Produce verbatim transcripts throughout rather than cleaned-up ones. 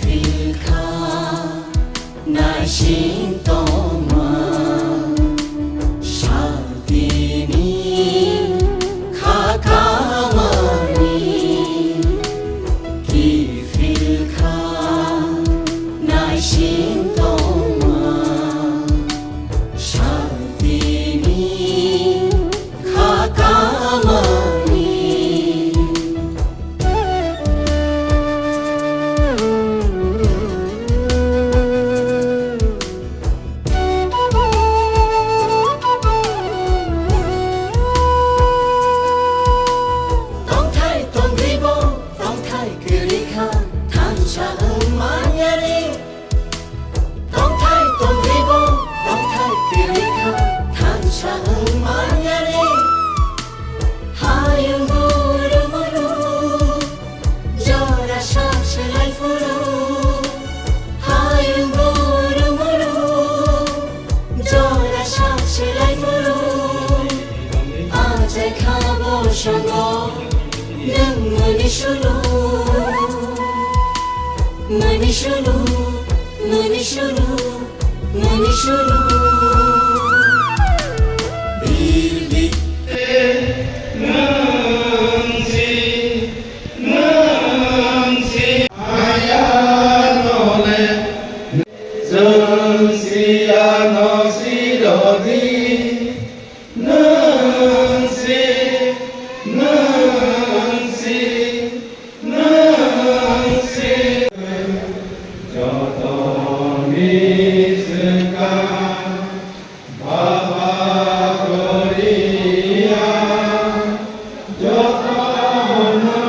Philkha naising tongma saltini khakamani. Kiphilkha naising tongma saltini khakamani. Tongthai tongribo, tongthai kwrwi kha, thansa wng manyani. Tongthai tongribo, tongthai kwrwi kha, thansa wng manyani. Hayung guru muru, jora sak selai phuru. Hayung guru muru, jora sak selai phuru. Achai kha bo songo, nwng mani sulu. Mani sulu, mani sulu, mani sulu. Bir bir. Nwng si, nwng si. Aya no le. Nwng si, ano si do di. Nwng si, nwng si, nwng si. Jotoni swkang baba goria, jotono.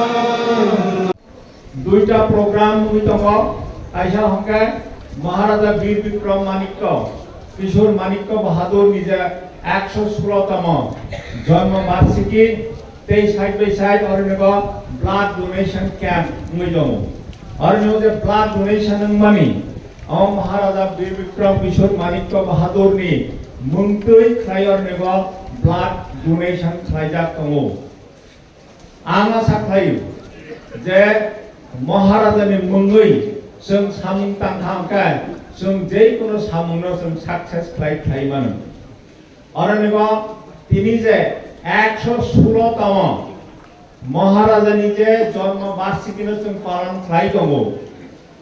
Duita program wngwi tongo, kaisa hwnkhe Maharaja Bir Bikram Manikya, Kishore Manikya Bahadur ni je ekso sulo tomo jonmo barsiki tei side by side oronibo blood donation camp wngwi tongo. Oronibo je blood donation wngmani, o Maharaja Bir Bikram Kishore Manikya Bahadur ni mungtwi khlai oronibo blood donation khlaijak tongo. Ang asa khlaio je Maharajani mungwi chwng samung tangkha hwnkhe chwng jekono samungno chwng success khlai khlai mano. Oronibo tini je ekso sulo tamo Maharajani je jonmo barsikino chwng palon khlai tongo.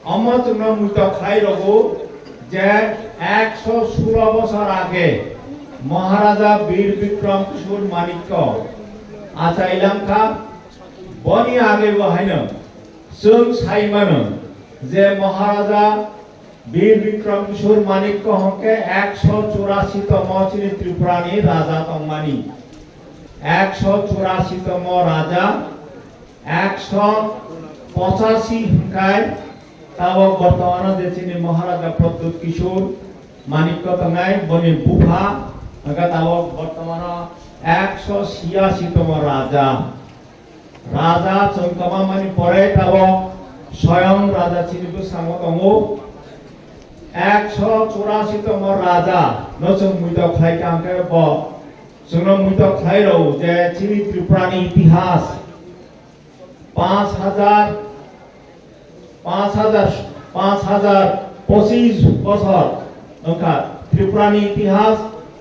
Omo chwngno muitok khlai rwgo je ekso sulo bosor age Maharaja Bir Bikram Kishore Manikya achai langkha. Boni age bo haino chwng sai mano je Maharaja Bir Bikram Kishore Manikya hwnkhe ekso churasi tomo chini Tripurani raja tongmani. Ekso churasi tomo raja, ekso pochashi hwnkhe tabok bortomano je chini Maharaja Pradyut Kishore Manikya tongnai, boni bupha hwnkhe tabok bortomano ekso siyashi tomo raja. Raja chwng kwmamani pore tabok soyong raja chini bwskango tongo. Ekso churasi tomo raja no chwng muitok khlai kha hwnkhe bo chwngno muitok khlai rw je chini Tripurani itihas panch hajar, panch hajar, panch hajar pochis bosor wngkha Tripurani itihas,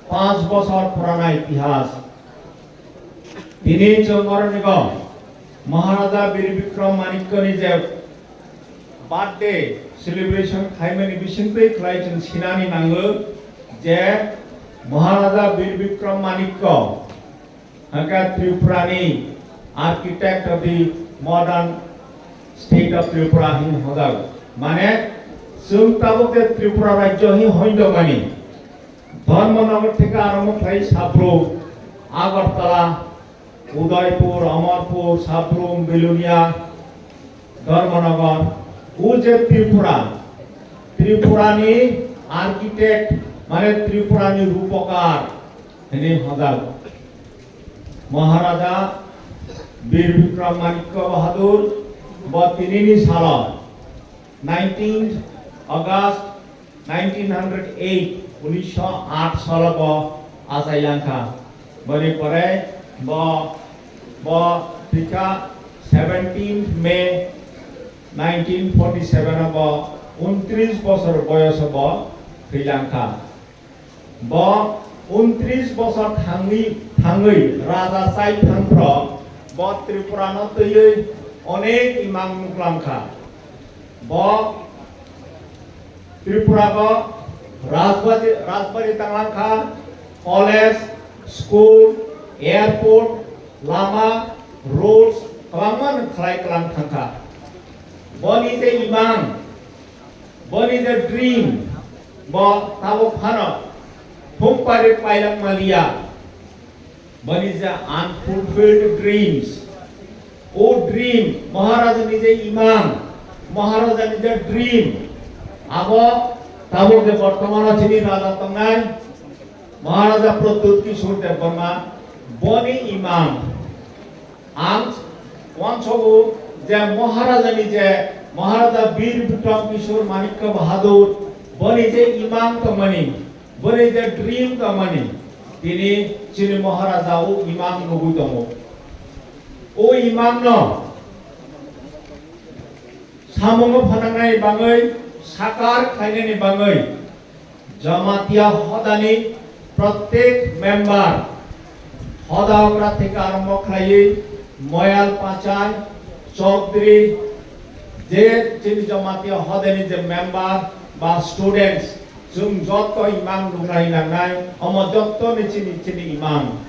panch bosor purana itihas. Tini chwng oronigo Maharaja Bir Bikram Manikyani je birthday celebration khlaimani bisingtwi khlai chwng sinani nango je Maharaja Bir Bikram Manikya hwnkhe Tripurani architect of the modern state of Tripura hin hojak. Mane chwng tabuk je Tripura rajyo hin hoindokmani Dharmanagar theke arombo khlai Sabrum, Agartala, Udaipur, Amarpur, Sabrum, Belonia, Dharmanagar, o je Tripura, Tripurani architect, mane Tripurani rupokar hinwi hojak. Maharaja Bir Bikram Manikya Bahadur bo tinini salo nineteenth August nineteen hundred eight, unisho aat salo bo achai langkha. Boni pore bo, bo thwikha seventeenth May Nineteen forty seven o bo untris bosor boyoso bo thwilang kha. Bo untris bosor thangwi thangwi raja chai thangphro bo Tripura no twiwi onek imang nuklang kha. Bo Tripura o rajbari, rajbari tanglang kha, college, school, airport, lama, roads kwbangma no khlai kwlang thang kha. Boni je imang, boni je dream, bo tabuk phano thum pari pailak maliya. Boni je unfulfilled dreams. O dream, Maharaja ni je imang, Maharaja ni je dream, abo tabuk je bortomano chini raja tongnai, Maharaja Pradyut Kishore Debbarma, boni imang. Ang uansogo je Maharaja ni je, Maharaja Bir Bikram Kishore Manikya Bahadur, boni je imang tongmani, boni je dream tongmani, tini chini Maharaja o imang nugwi tongo. O imang no samungo phanangnai bangwi, sakar khlainani bangwi, Jamatia hodani prottek member, hoda okra theke arombo khlaiwi, moyal pachai, chowdhury, je chini Jamatia hodani je member ba students, chwng jotto imang nuknai nangnai, omo jotto ni chini, chini imang.